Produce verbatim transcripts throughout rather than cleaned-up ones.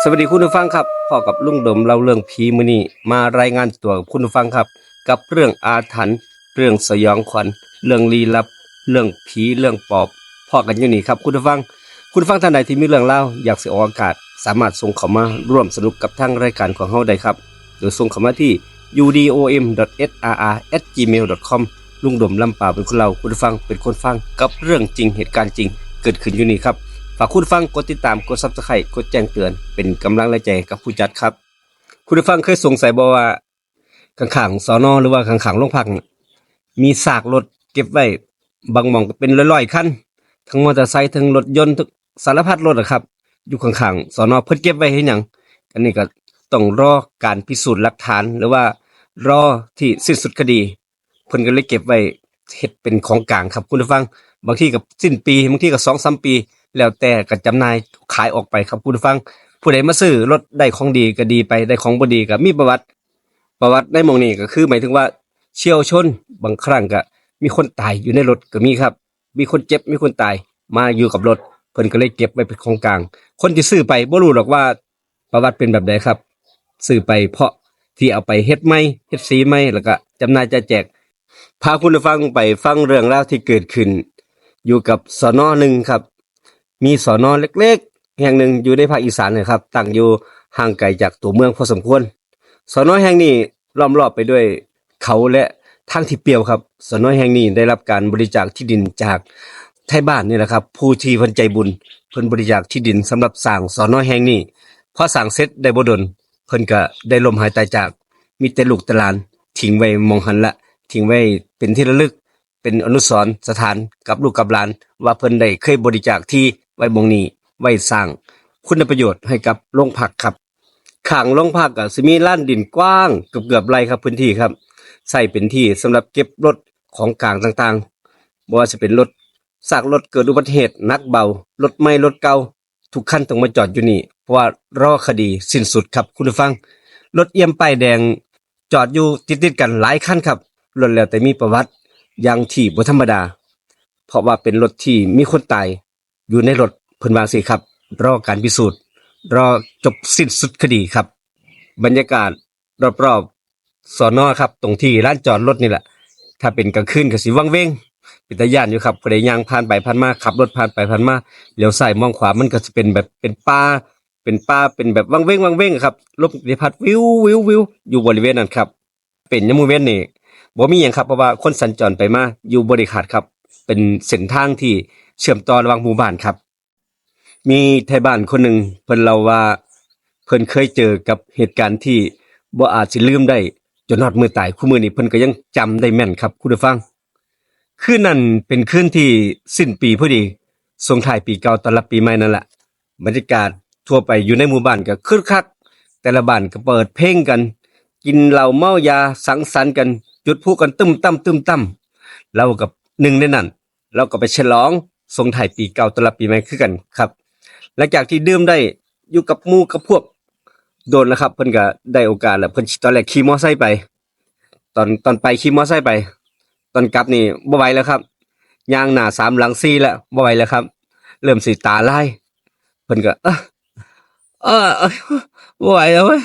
สวัสดีคุณผู้ฟังครับ พ้อกับลุงดมเล่าเรื่องผีมื้อนี้ มารายงานตัวกับคุณผู้ฟังครับ กับเรื่องอาถรรพ์ เรื่องสยองขวัญ เรื่องลี้ลับ เรื่องผี เรื่องปอบ พ้อกันอยู่นี่ครับคุณผู้ฟัง คุณผู้ฟังท่านใดที่มีเรื่องเล่าอยากสิออกอากาศ สามารถส่งเข้ามาร่วมสนุกกับทางรายการของเฮาได้ครับ โดยส่งเข้ามาที่ ยูดีโอเอ็ม ดอท เอสอาร์อาร์ แอท จีเมล ดอท คอม ลุงดมลำปาวเป็นคนเล่า คุณผู้ฟังเป็นคนฟัง กับเรื่องจริงเหตุการณ์จริงเกิดขึ้นอยู่นี่ครับ ฝากคุณผู้ฟังกดติดตาม กด Subscribe กดแจ้งเตือน เป็นกำลังแรงใจกับผู้จัดครับ คุณผู้ฟังเคยสงสัยบ่ว่า ข้างๆ สน หรือว่าข้างๆ โรงพักน่ะ มีซากรถเก็บไว้ บางหม่องก็เป็นร้อยๆ คัน ทั้งมอเตอร์ไซค์ ทั้งรถยนต์ ทั้งสารพัดรถอะครับ อยู่ข้างๆ สน เพิ่นเก็บไว้เฮ็ดหยัง อันนี้ก็ต้องรอการพิสูจน์หลักฐาน หรือว่ารอที่สิ้นสุดคดี เพิ่นก็เลยเก็บไว้เฮ็ดเป็นของกลางครับคุณผู้ฟัง บางทีก็สิ้นปี บางทีก็สองสามปี แล้วแต่ก็จำหน่ายขายออกไปครับคุณผู้ฟัง ผู้ใดมาซื้อรถได้ของดีก็ดีไป ได้ของบ่ดีก็มีประวัติ ประวัติในหม่องนี้ก็คือหมายถึงว่าเฉี่ยวชน บางครั้งก็มีคนตายอยู่ในรถก็มีครับ มีคนเจ็บ มีคนตาย มาอยู่กับรถ เพิ่นก็เลยเก็บไว้เป็นของกลาง คนที่ซื้อไปบ่รู้หรอกว่าประวัติเป็นแบบใดครับ ซื้อไปเพราะที่เอาไปเฮ็ดใหม่ เฮ็ดสีใหม่ แล้วก็จำหน่ายจ่ายแจก พาคุณผู้ฟังไปฟังเรื่องราวที่เกิดขึ้น อยู่กับ สน หนึ่งครับ มี สน เล็กๆ แห่งหนึ่งอยู่ในภาคอีสานนะครับ ตั้งอยู่ห่างไกลจากตัวเมืองพอสมควร สน แห่งนี้ล้อมรอบไปด้วยเขาและทางที่เปลี่ยวครับ สน แห่งนี้ได้รับการบริจาคที่ดินจากไทบ้านนี่แหละครับ ผู้ที่เพิ่นใจบุญ เพิ่นบริจาคที่ดินสำหรับสร้าง สน แห่งนี้ พอสร้างเสร็จได้บ่ดน เพิ่นก็ได้ล้มหายตายจาก มีแต่ลูกแต่หลานทิ้งไว้หม่องหั้นละ ทิ้งไว้เป็นที่ระลึก เป็นอนุสรณ์สถานกับลูกกับหลาน ว่าเพิ่นได้เคยบริจาคที่ไว้หม่องนี้ ไว้สร้างคุณประโยชน์ให้กับโรงพักครับ ข้างโรงพักก็สิมีลานดินกว้างเกือบๆ ไร่ครับ พื้นที่ครับ ใช้เป็นที่สำหรับเก็บรถของกลางต่างๆ บ่ว่าสิเป็นรถ ซากรถเกิดอุบัติเหตุหนักเบา รถใหม่รถเก่า ทุกคันต้องมาจอดอยู่นี่ เพราะว่ารอคดีสิ้นสุดครับคุณผู้ฟัง รถเอี่ยมป้ายแดงจอดอยู่ติดๆ กันหลายคันครับ ล้วนแล้วแต่มีประวัติอย่างที่บ่ธรรมดา เพราะว่าเป็นรถที่มีคนตายอยู่ในรถ เพิ่นว่าจั่งซี้ครับ รอการพิสูจน์ รอจบสิ้นสุดคดีครับ บรรยากาศรอบๆ สน ครับ ตรงที่ลานจอดรถนี่แหละ ถ้าเป็นกลางคืนก็สิวังเวง เป็นตาย้านอยู่ครับ ผู้ใดย่างผ่านไปผ่านมา ขับรถผ่านไปผ่านมา เลี้ยวซ้ายมองขวา มันก็สิเป็นแบบเป็นป่า เป็นป่า เป็นแบบวังเวงวังเวงอะครับ ลมสิพัดวิววิววิว อยู่บริเวณนั้นครับ เป็นยามมื้อแลงนี่บ่มีหยังครับ เพราะว่าคนสัญจรไปมาอยู่บ่ได้ขาดครับ เป็นเส้นทางที่เชื่อมต่อระหว่างหมู่บ้านครับ มีไทบ้านคนหนึ่งเพิ่นเล่าว่า เพิ่นเคยเจอกับเหตุการณ์ที่บ่อาจสิลืมได้จนฮอดมื้อตาย คุมื้อนี้เพิ่นก็ยังจำได้แม่นครับคุณผู้ฟัง คืนนั้นเป็นคืนที่สิ้นปีพอดี ส่งท้ายปีเก่าต้อนรับปีใหม่นั่นแหละ บรรยากาศทั่วไปอยู่ในหมู่บ้านก็คึกคัก แต่ละบ้านก็เปิดเพลงกัน กินเหล้าเมายาสังสรรค์กัน จุดพลุกันตึ้มตั้มตึ้มตั้ม ลาวก็หนึ่งในนั้น ลาวก็ไปฉลองส่งท้ายปีเก่าต้อนรับปีใหม่คือกันครับ หลังจากที่ดื่มได้อยู่กับหมู่กับพวกโดนแล้วครับ เพิ่นก็ได้โอกาสแล้ว เพิ่นตอนแรกขี่มอไซค์ไป ตอน ตอนไปขี่มอไซค์ไป ตอนกลับนี่บ่ไหวแล้วครับ ย่างหน้าสามหลังสี่แล้ว บ่ไหวแล้วครับ เริ่มสิตาลาย เพิ่นก็ เออ เออ เออ บ่ไหวแล้วเว้ย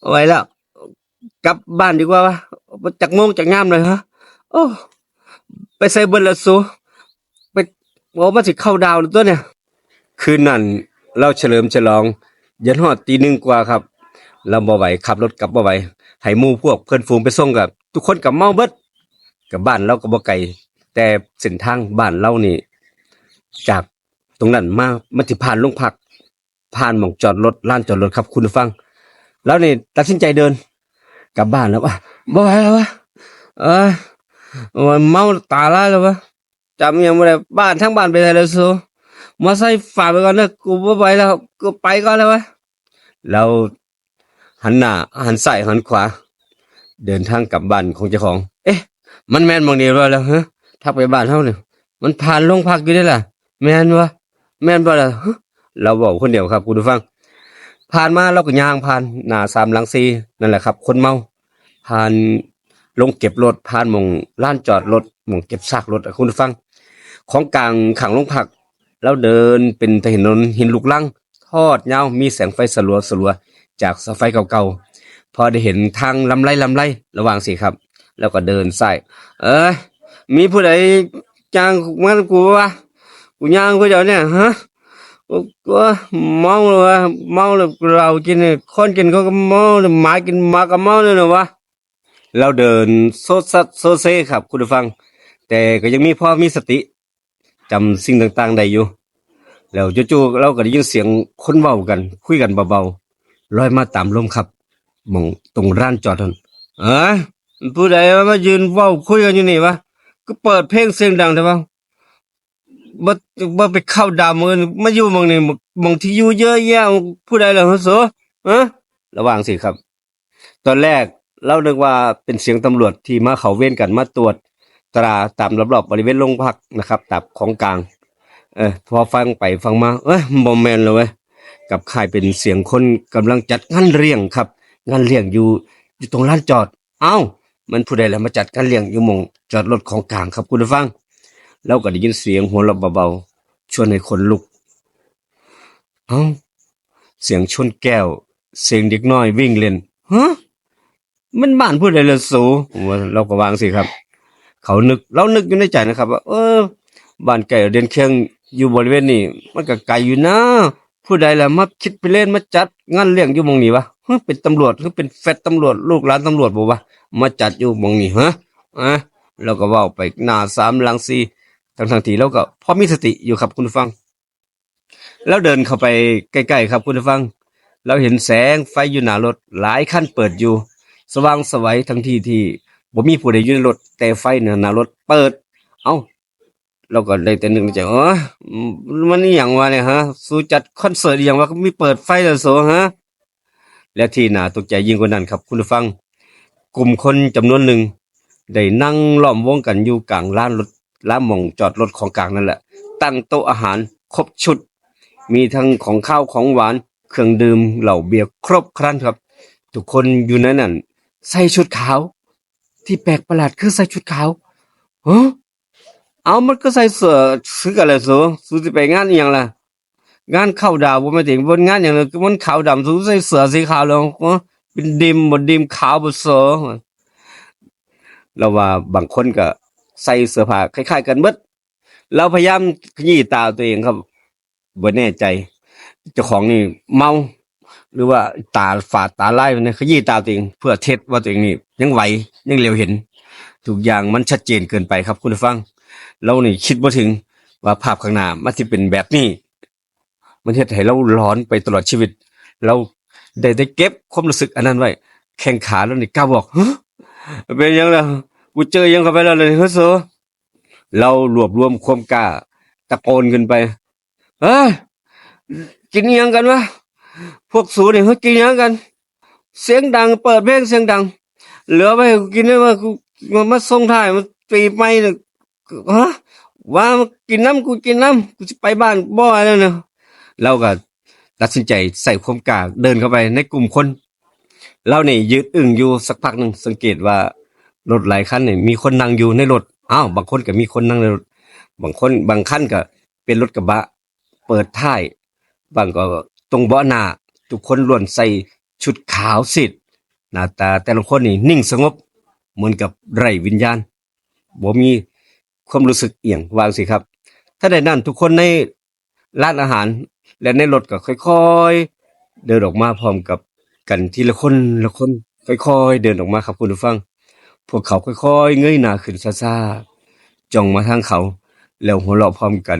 บ่ไหวแล้ว กลับบ้านดีกว่าวะ จักโมงจักยามเลยฮะ โอ้ ไปไสเบิดละสู ไป โอ้ มันสิเข้าดาวน์แล้วตัวเนี่ย คืนนั้นลาวเฉลิมฉลอง ยันฮอดตีหนึ่งกว่าครับ ลาวบ่ไหว ขับรถกลับบ่ไหว ให้หมู่พวกเพื่อนฝูงไปส่ง ก็ทุกคนก็เมาเบิด ก็บ้านลาวก็บ่ไกล แต่เส้นทางบ้านลาวนี่ จากตรงนั้นมา มันสิผ่านโรงพัก ผ่านหม่องจอดรถ ลานจอดรถครับคุณผู้ฟัง ลาวนี่ตัดสินใจเดินกลับบ้านแล้ววะ บ่ไหวแล้ววะ เอ้ย โอ้ย เมาตาลายแล้ววะ จำหยังบ่ได้ บ้านทั้งบ้านไปไสแล้วสู มอไซค์ฝากไว้ก่อนเด้อ กูบ่ไหวแล้ว กูไปก่อนแล้ววะ ลาวหันหน้าหันซ้ายหันขวา เดินทางกลับบ้านของเจ้าของ เอ๊ะ มันแม่นหม่องนี้บ่แล้วฮะ ทางไปบ้านเฮานี่ มันผ่านโรงพักอยู่เด้ล่ะ แม่นบ่ แม่นบ่ล่ะ ฮะ ลาวเว้าคนเดียวครับคุณผู้ฟัง ผ่านมาลาวก็ย่างผ่านหน้าสามหลังสี่ นั่นแหละครับ คนเมา ผ่านโรงเก็บรถ ผ่านหม่องลานจอดรถ หม่องเก็บซากรถอะคุณผู้ฟัง ของกลางข้างโรงพัก ลาวเดินเป็นถนนหินลูกรัง ทอดยาว มีแสงไฟสลัวๆ จากเสาไฟเก่าๆ พอได้เห็นทางลำไรลำไร ระหว่างสิครับ แล้วก็เดินสาย เอ้ย มีผู้ใดจ้างมากูวะ กูย่างกูเดี๋ยวเนี่ย ฮะ กู กูเมาเลยวะ เมาเลย เรากินเนี่ย คนกินเขาก็เมาเลย หมากินหมาก็เมาเลยนะวะ เราเดินโซซัดโซเซครับ คุณผู้ฟัง แต่ก็ยังมีพอมีสติ จำสิ่งต่างๆ ได้อยู่ แล้วจู่ๆ เราก็ได้ยินเสียงคนเว้ากัน คุยกันเบาๆ ลอยมาตามลมครับ หม่องตรงลานจอดนั่น เอ้ย ผู้ใดวะมายืนเว้าคุยกันอยู่นี่วะ ก็เปิดเพลงเสียงดังแต่ว่า บ่ บ่ไปเข้าดาวมื้ออื่น มาอยู่หม่องนี่ หม่องที่อยู่เยอะแยะ ผู้ใดล่ะ ฮะ โส ฮะ ระหว่างสิครับ ตอนแรกเรานึกว่าเป็นเสียงตำรวจที่มาเข้าเวรกัน มาตรวจตราตามรอบๆ บริเวณโรงพักนะครับ ตามของกลาง เออ พอฟังไปฟังมา เอ้ย บ่แม่นเลยเว้ย กลับคล้ายเป็นเสียงคนกำลังจัดงานเลี้ยงครับ งานเลี้ยงอยู่ อยู่ตรงลานจอด เอ้า มันผู้ใดล่ะมาจัดงานเลี้ยงอยู่หม่องจอดรถของกลางครับ คุณผู้ฟัง เราก็ได้ยินเสียงหัวเราะเบาๆ ชวนให้ขนลุก เอ้า เสียงชนแก้ว เสียงเด็กน้อยวิ่งเล่น ฮะ มันบ้านผู้ใดล่ะสู ผมว่า เราก็วางสิครับ เขานึก เรานึกอยู่ในใจนะครับว่า เออ บ้านใกล้เรือนเคียงอยู่บริเวณนี้ มันก็ไกลอยู่นะ ผู้ใดล่ะมาคิดไปเล่นมาจัดงานเลี้ยงอยู่หม่องนี้วะ ฮะ เป็นตำรวจ หรือเป็นแฟดตำรวจ ลูกหลานตำรวจบ่วะ มาจัดอยู่หม่องนี้ ฮะ อ่ะ เราก็เว้าไปหน้าสามหลังสี่ ทั้งๆ ที่เราก็พอมีสติอยู่ครับ คุณผู้ฟัง แล้วเดินเข้าไปใกล้ๆ ครับ คุณผู้ฟัง เราเห็นแสงไฟอยู่หน้ารถ หลายคันเปิดอยู่ สว่างไสว ทั้งที่ที่บ่มีผู้ใดอยู่ในรถ แต่ไฟหน้ารถเปิด เอ้า เราก็ได้แต่นึกในใจ เออ มันอีหยังวะเนี่ย ฮะ สูจัดคอนเสิร์ตอีหยังวะ มีเปิดไฟแล้วโส ฮะ และที่น่าตกใจยิ่งกว่านั้นครับ คุณผู้ฟัง กลุ่มคนจำนวนหนึ่ง ได้นั่งล้อมวงกันอยู่กลางลานรถ ลานหม่องจอดรถของกลางนั่นแหละ ตั้งโต๊ะอาหารครบชุด มีทั้งของคาวของหวาน เครื่องดื่ม เหล้าเบียร์ครบครันครับ ทุกคนอยู่ในนั้น ใส่ชุดขาว ที่แปลกประหลาดคือใส่ชุดขาว ฮะ เอา มันก็ใส่เสื้อคือกันแหละสู สูสิไปงานอีหยังล่ะ งานเข้าดาวบ่แม่นติ บ่งานหยังเลย มันขาวดำ สูใส่เสื้อสีขาวแล้ว ฮะ เป็นดีมบ่ ดีมขาวบ่โส เราว่าบางคนก็ใส่เสื้อผ้าคล้ายๆ กันเบิด เราพยายามขยี้ตาตัวเองครับ บ่แน่ใจ เจ้าของนี่เมา หรือว่าตาฝาดตาลายเนี่ย ขยี้ตาตัวเอง เพื่อเทสว่าตัวเองนี่ยังไหว ยังเหลียวเห็น ทุกอย่างมันชัดเจนเกินไปครับ คุณผู้ฟัง เรานี่คิดบ่ถึงว่าภาพข้างหน้ามันสิเป็นแบบนี้ มันเฮ็ดให้เราหลอนไปตลอดชีวิต เราได้แต่เก็บความรู้สึกอันนั้นไว้ แข้งขาเรานี่ก้าวบอก ฮะ เป็นหยังล่ะ กูเจอหยังเข้าไปแล้วเลย ฮะโส เรารวบรวมความกล้า ตะโกนขึ้นไป เฮ้ย กินอิหยังกันวะ พวกสูนี่ เฮ้ย กินอิหยังกัน เสียงดัง เปิดเพลงเสียงดัง เหลือไว้ให้กูกินได้ว่ากู มา มาส่งท้าย มาปีใหม่เนี่ย ฮะ ว่ามากินน้ำ กูกินน้ำ กูสิไปบ้านบ่แล้วเนี่ย เราก็ตัดสินใจใส่ความกล้าเดินเข้าไปในกลุ่มคน เรานี่ยืนอึ้งอยู่สักพักหนึ่ง สังเกตว่ารถหลายคันนี่มีคนนั่งอยู่ในรถ อ้าว บางคนก็มีคนนั่งในรถ บางคน บางคันก็เป็นรถกระบะ เปิดท้าย บางก็ตรงเบาะหน้า ทุกคนล้วนใส่ชุดขาวซีด หน้าตาแต่ละคนนี่นิ่งสงบ เหมือนกับไร้วิญญาณ บ่มีความรู้สึกอิหยัง ว่าจั่งซี้ครับ ทันใดนั้นทุกคนในร้านอาหาร และในรถก็ค่อยๆ เดินออกมาพร้อมกับกันทีละคนละคน ค่อยๆ เดินออกมาครับคุณผู้ฟัง พวกเขาค่อยๆ เงยหน้าขึ้นช้าๆ จ้องมาทางเขา แล้วหัวเราะพร้อมกัน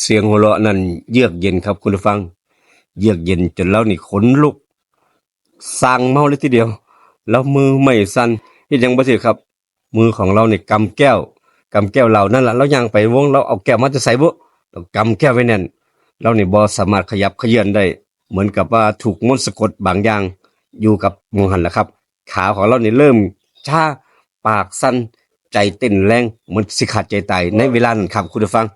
เสียงหัวเราะนั้นเยือกเย็นครับคุณผู้ฟัง เยือกเย็นจนเรานี่ขนลุก สั่งเมาเลยทีเดียว แล้วมือไม้สั่น เฮ็ดหยังบ่ถืกครับ มือของเรานี่กำแก้ว กำแก้วเหล้านั่นล่ะ เราย่างไปวง เราเอาแก้วมาแต่ไสบุ เรากำแก้วไว้แน่น เรานี่บ่สามารถขยับเขยื้อนได้ เหมือนกับว่าถูกมนต์สะกดบางอย่างอยู่กับหม่องหั้นล่ะครับ ขาของเรานี่เริ่มชา ปากสั่น ใจเต้นแรง เหมือนสิขาดใจตายในเวลานั้นครับคุณผู้ฟัง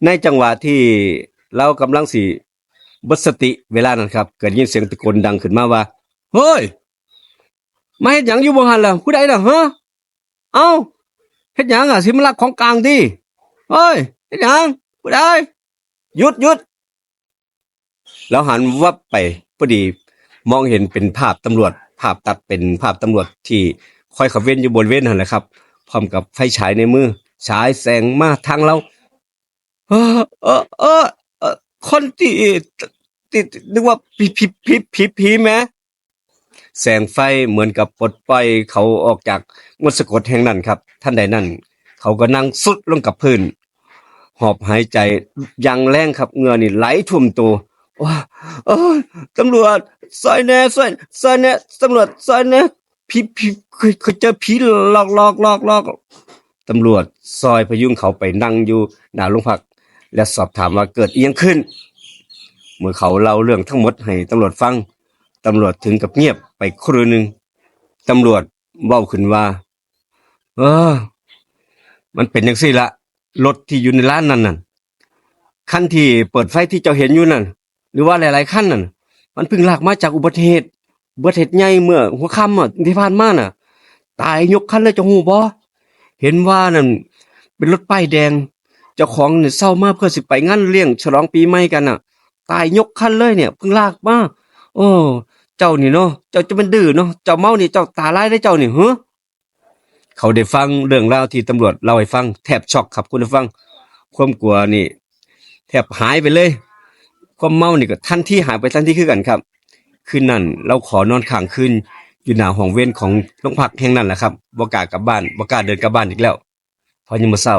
ในจังหวะที่เรากำลังสิเบิดสติเวลานั้นครับ ก็ได้ยินเสียงตะโกนดังขึ้นมาว่า เฮ้ย มาเฮ็ดหยังอยู่บ่หั้นล่ะ ผู้ใดล่ะ ฮะ เอ้า เฮ็ดหยังอะ สิมาลักของกลางติ เฮ้ย เฮ็ดหยัง ผู้ใด หยุด หยุด แล้วหันวับไป พอดีมองเห็นเป็นภาพตำรวจ ภาพตัดเป็นภาพตำรวจที่คอยเขาเว้นอยู่บริเวณนั่นแหละครับ พร้อมกับไฟฉายในมือ ฉายแสงมาทางเรา เออเออเออเออคนที่ที่นึกว่าผีผีผีผีผีแหม แสงไฟเหมือนกับปลดปล่อยเขาออกจากมนต์สะกดแห่งนั้นครับ ทันใดนั้น เขาก็นั่งซุดลงกับพื้น หอบหายใจอย่างแรงครับ เหงื่อนี่ไหลท่วมตัว ว้า เออตำรวจ ซอยแหน่ ซอย ซอยแหน่ ตำรวจ ซอยแหน่ ผีผีเคยเคยเจอผีหลอกหลอกหลอกหลอก ตำรวจซอยพยุงเขาไปนั่งอยู่หน้าโรงพัก และสอบถามว่าเกิดอิหยังขึ้น เมื่อเขาเล่าเรื่องทั้งหมดให้ตำรวจฟัง ตำรวจถึงกับเงียบไปครู่หนึ่ง ตำรวจเว้าขึ้นว่า เออ มันเป็นจั่งซี้ละ รถที่อยู่ในร้านนั่นน่ะ คันที่เปิดไฟที่เจ้าเห็นอยู่นั่น หรือว่าหลายๆคันนั่น มันเพิ่งลากมาจากอุบัติเหตุ อุบัติเหตุใหญ่เมื่อหัวค่ำอะที่ผ่านมาน่ะ ตายยกคันเลย เจ้าฮู้บ่ เห็นว่านั่นเป็นรถป้ายแดง เจ้าของเนี่ยเช่ามาเพื่อสิไปงานเลี้ยงฉลองปีใหม่กันน่ะ ตายยกคันเลยเนี่ย เพิ่งลากมา โอ้ เจ้านี่เนาะ เจ้าจะเป็นดื้อเนาะ เจ้าเมานี่ เจ้าตาลายได้เจ้านี่ หือ เขาได้ฟังเรื่องราวที่ตำรวจเล่าให้ฟัง แทบช็อกครับคุณผู้ฟัง ความกลัวนี่ แทบหายไปเลย ความเมานี่ก็ทันทีหายไปทันทีคือกันครับ คืนนั้นเราขอนอนค้างคืนอยู่หน้าห้องเวรของโรงพักแห่งนั้นแหละครับ บ่กล้ากลับบ้าน บ่กล้าเดินกลับบ้านอีกแล้ว พอยามมื้อเช้า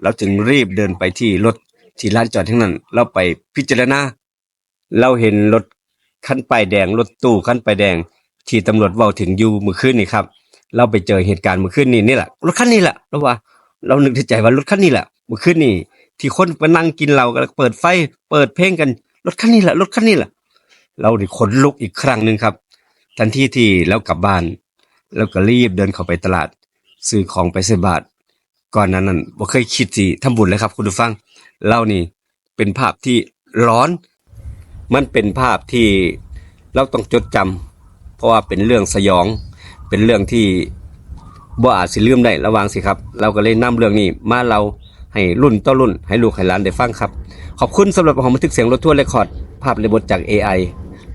เราจึงรีบเดินไปที่รถที่ลานจอดแห่งนั้น เราไปพิจารณา เราเห็นรถคันป้ายแดง รถตู้คันป้ายแดง ที่ตำรวจเว้าถึงอยู่มื้อคืนนี่ครับ เราไปเจอเหตุการณ์มื้อคืนนี่ นี่แหละ รถคันนี้แหละ เราว่า เรานึกในใจว่ารถคันนี้แหละ มื้อคืนนี่ ที่คนไปนั่งกินเหล้ากัน เปิดไฟ เปิดเพลงกัน รถคันนี้แหละ รถคันนี้แหละ เรานี่ขนลุกอีกครั้งหนึ่งครับ ทันทีที่เรากลับบ้าน เราก็รีบเดินเข้าไปตลาด ซื้อของไปใส่บาตร ก่อนหน้านั้นบ่เคยคิดสิทำบุญเลยครับคุณผู้ฟัง เรานี่เป็นภาพที่หลอน มันเป็นภาพที่เราต้องจดจำ เพราะว่าเป็นเรื่องสยอง เป็นเรื่องที่บ่อาจสิลืมได้ ระวังสิครับ เราก็เลยนำเรื่องนี้มาเล่าให้รุ่นต่อรุ่น ให้ลูกให้หลานได้ฟังครับ ขอบคุณสำหรับห้องบันทึกเสียงรถทัวร์เรคคอร์ด ภาพและบทจาก เอไอ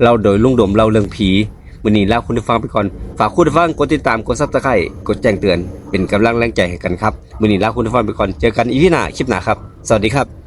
เล่าโดยลุงโดมเล่าเรื่องผี มื้อนี้ลาคุณผู้ฟังไปก่อน ฝากคุณผู้ฟังกดติดตาม กด Subscribe กดแจ้งเตือน เป็นกำลังแรงใจให้กันครับ มื้อนี้ลาคุณผู้ฟังไปก่อน เจอกัน อีพี หน้า คลิปหน้าครับ สวัสดีครับ